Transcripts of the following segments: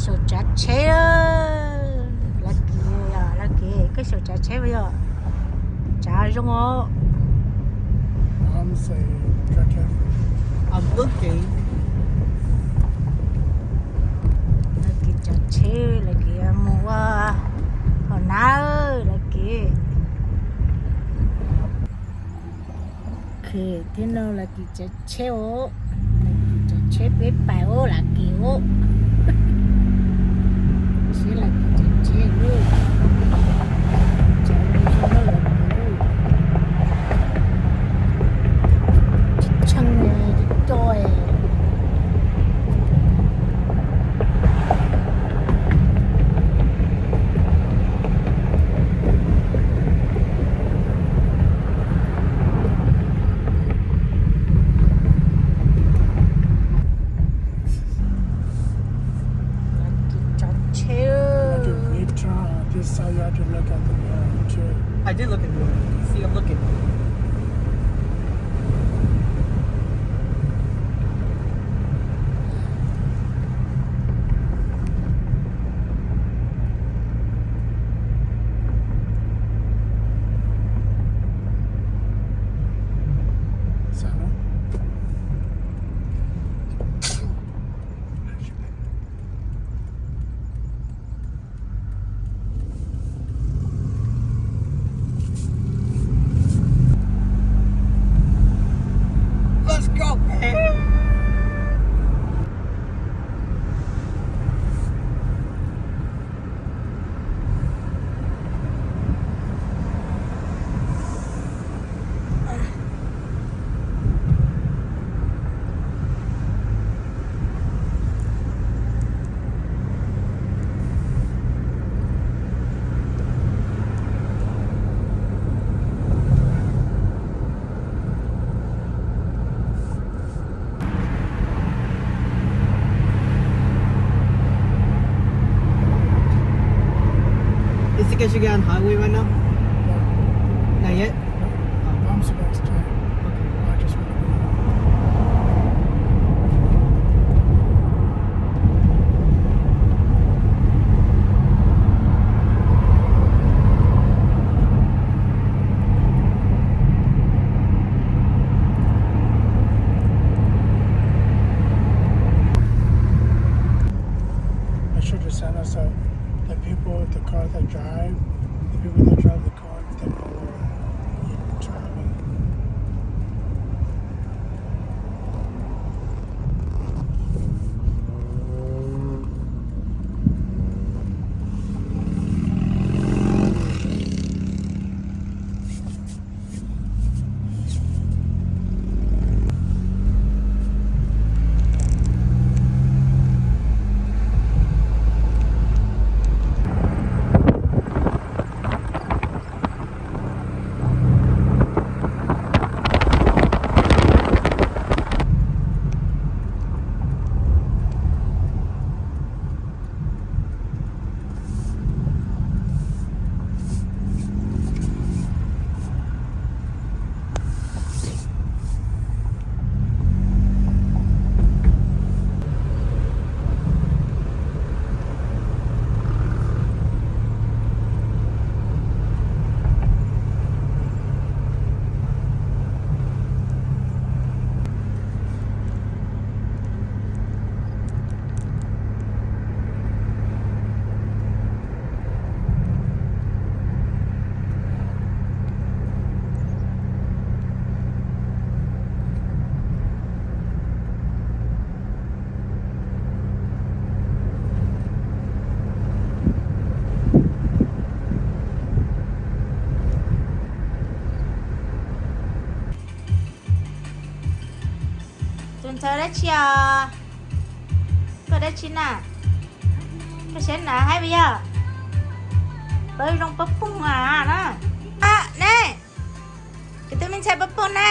Xyaum tsav tsheb, Luv Kev, Luv Kev, koj xyaum tsav tsheb puas yog? Tsav zoo os. Luv Kev tsav tsheb, Luv Kev mus ua hauv nab, Luv Kev. Ok, thiab no Luv Kev tsav tsheb os, Luv Kev tsav tsheb peb pais os, Luv Kev os. Seb Luv Kev tsav tsheb, tsav zoo Luv Kev, tsis tsheej, tsis co. Tsav tsheb. This side you have to look at the mirror too. I did look in the mirror. See, I'm looking. Let's go, man. Is it 'cause you get on highway right now? Not yet? I'm supposed to. Okay. I just want to go. I should just send us a, the people, the cars that drive, the people that drive the car, they know we're driving. Tus ntxhais dab tsi os? Koj dab tsi na? Koj siab na haib puas yog? Pawg zoo pawg poog na. Ne, kuv tus me ntxhais pawg poog na.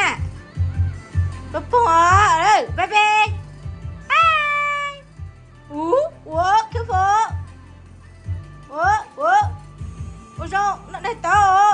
Pawg poog os, peb peb. Ua, ua, careful. Ua, ua, ua zoo, no daig tod.